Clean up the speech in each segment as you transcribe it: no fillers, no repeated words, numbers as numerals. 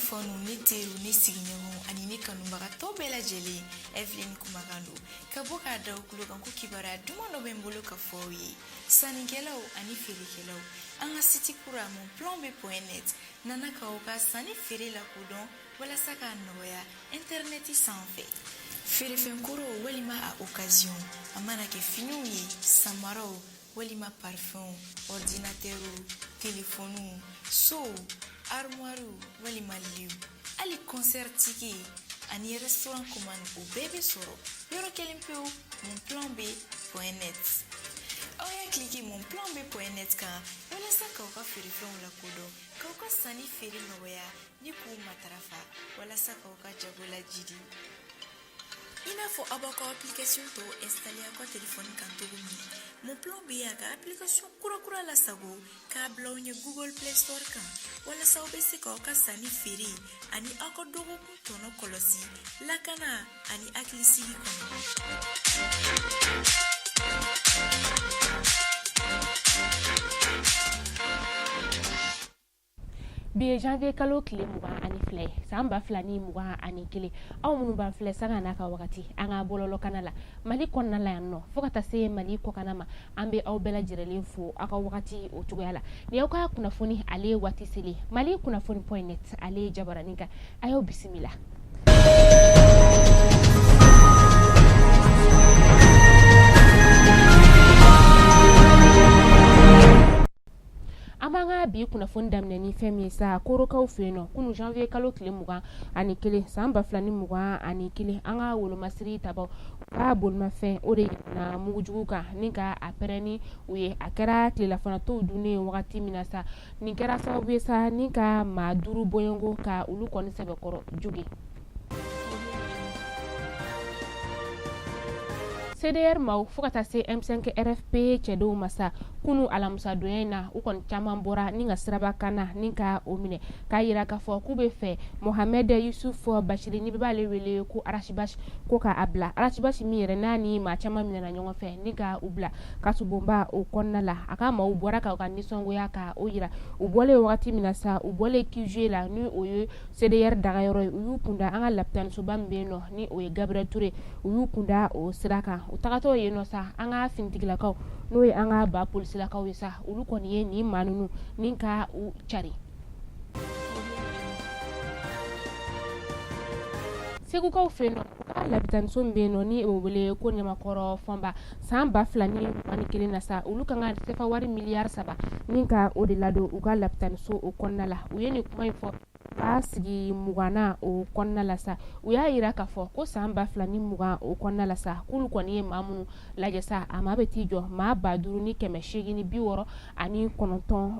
fanw, ne teriw, ne sigiɲɔgɔnw ani ne kanubaga tɔw bɛɛ lajɛlen, Evelyne kumakan don ka bɔ k'a da aw tulo kan ko kibaruya duman dɔ bɛ n bolo ka fɔ aw ye. Sannikɛlaw ani feerekɛlaw, an ka site kura monplanb.net nana k'aw ka sanni feere lakodɔn walasa k'a nɔgɔya intɛrɛnɛti sanfɛ. Feerefɛn kɔrɔw walima a occasion, a mana kɛ finiw ye, samaraw walima parfumw, ordinateurw, telefɔniw, sow, armoirew walima liw, hali concert ticket ani restaurant commande, o bɛɛ bɛ sɔrɔ yɔrɔ kelen pewu, monplanb.net. Aw y'a cliquer monplanb.net kan walasa k'aw ka feerefɛnw lakodɔn, k'aw ka sanni feere nɔgɔya ni k'u matarafa walasa k'aw ka jago lajidi. I n'a fɔ aw b'aw ka application tɔw installer aw ka telefɔni kan cogo min, Mon Plan B y'a ka application kura-kura lasago k'a bila aw ɲɛ Google Play Store kan walasa aw bɛ se k'aw ka sanni feere ani aw ka dɔgɔkun tɔnɔ kɔlɔsi lakana ani hakilisigi kɔnɔ. Bi ye janvier kalo tile 22 ye, san 2021. Aw minnu b'an filɛ sanga n'a ka wagati an ka bɔlɔlɔkana la Mali kɔnɔna la yan nɔ fo ka taa se Mali kɔkanna ma, an bɛ aw bɛɛ lajɛlen fo aw ka wagati o cogoya la. Ni aw ka kunnafoni ale ye waati selen, Mali kunnafoni point net ale ye jabaranin kan, a y'aw bisimila. An b'an ka bi kunnafoni daminɛ ni fɛn min ye sa, Korokaw fɛ yen nɔ, kunun janvier kalo tile 21 san 2021, an ka wolomasiri tabaw ka bolimafɛn o de yɛlɛnna mugujugu kan ni ka a pɛrɛn ni u ye. A kɛra tilafanatɔw dunnen wagati min na sa, nin kɛra sababu ye sa ni ka maa 5 bɔɲɔgɔnko ka olu kɔni sɛbɛkɔrɔ jogin. CDR maaw fo ka taa se M5 RFP cɛdenw ma sa, kunun alamisadonya in na, u kɔni caman bɔra ni ka siraba kan na ni ka o minɛ k'a jira k'a fɔ k'u bɛ fɛ Mohamed Yusuf Bacili, ni bɛɛ b'ale wele ko Ras Bath, ko k'a bila. Ras Bath min yɛrɛ n'a ni maa caman minɛna ɲɔgɔn fɛ ni ka u bila kasobonba o kɔnɔna la, a ka maaw bɔra ka u ka nisɔngoya ka o jira. U bɔlen wagati min na sa, u bɔlen QG la, ni o ye CDR dagayɔrɔ ye, u y'u kunda an ka lapitanisoba min bɛ yen nɔ, ni o ye Gabriel Touré, u y'u kunda o sira kan. U tagatɔ yen nɔ sa, an ka finitigilakaw, n'o ye an ka ba polisilakaw ye sa, olu kɔni ye nin maa ninnu ni ka u cari. Segukaw fɛ yen nɔ, u ka lapitaniso min bɛ yen nɔ, ni o wele ko Ɲamakɔrɔ Fɔnba, san 2021 na sa, olu kan ka sefa wari miliyari 3 ni ka o de ladon u ka lapitaniso o kɔnɔna la. U ye nin kuma in fɔ ka sigi 20nan o kɔnɔna la sa. U y'a jira k'a fɔ ko san 2020 o kɔnɔna la sa, k'olu kɔni ye maa minnu lajɛ sa, a maa bɛ t'i jɔ maa 5869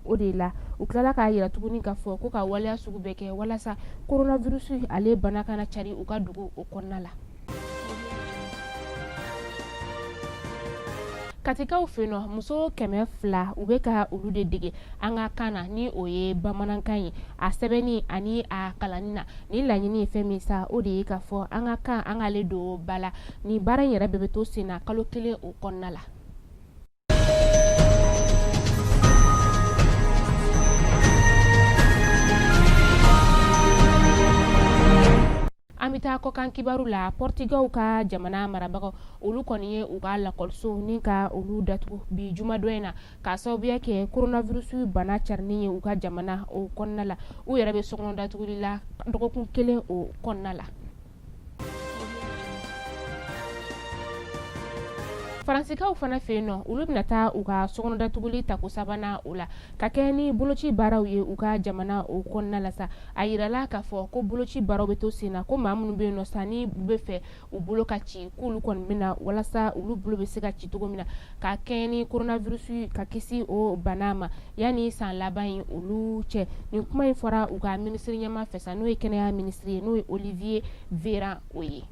o de la. U tilala k'a jira tuguni k'a fɔ ko ka waleya sugu bɛɛ kɛ walasa coronavirus ale bana kana cari u ka dugu o kɔnɔna la. Katikaw fɛ yen nɔ, muso 200, u bɛ ka olu de dege an ka kan na, ni o ye bamanankan ye, a sɛbɛnni ani a kalanni na. Ni laɲini ye fɛn min sa, o de ye k'a fɔ an ka kan, an k'ale don ba la. Nin baara in yɛrɛ bɛɛ bɛ to sen na kalo kelen o kɔnɔna la. An bɛ taa kɔkan kibaru la. Portugal ka jamana marabagaw, olu kɔni ye u ka lakɔliso ni ka olu datugu bi jumadon in na k'a sababuya kɛ coronavirus bana carinni ye u ka jamana o kɔnɔna la. U yɛrɛ bɛ sokɔnɔ datuguli la dɔgɔkun kelen o kɔnɔna la. Faransikaw fana fɛ yen nɔ, olu bɛna taa u ka sokɔnɔ datuguli tako sabanan o la ka kɛ ni boloci baaraw ye u ka jamana o kɔnɔna la sa. A yirala k'a fɔ ko boloci baaraw bɛ to sen na, ko maa minnu bɛ yen nɔ sa, ni u bɛ fɛ u bolo ka ci, k'olu kɔni bɛ na walasa olu bolo bɛ se ka ci cogo min na ka kɛɲɛ ni coronavirus ka kisi o bana ma yanni san laban in olu cɛ. Nin kuma in fɔra u ka minisiri ɲɛmaa fɛ sa, n'o ye kɛnɛya minisiri ye, n'o ye Olivier Véran o ye.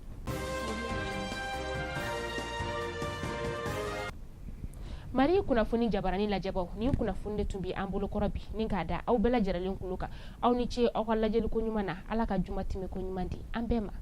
Mali kunnafoni jabarani lajɛbaw, nin kunnafoni de tun bɛ an bolokɔrɔ bi ni k'a da aw bɛɛ lajɛlen tulo kan. Aw ni ce aw ka lajɛliko ɲuman na. Ala ka juma tɛmɛ ko ɲuman di an bɛɛ ma.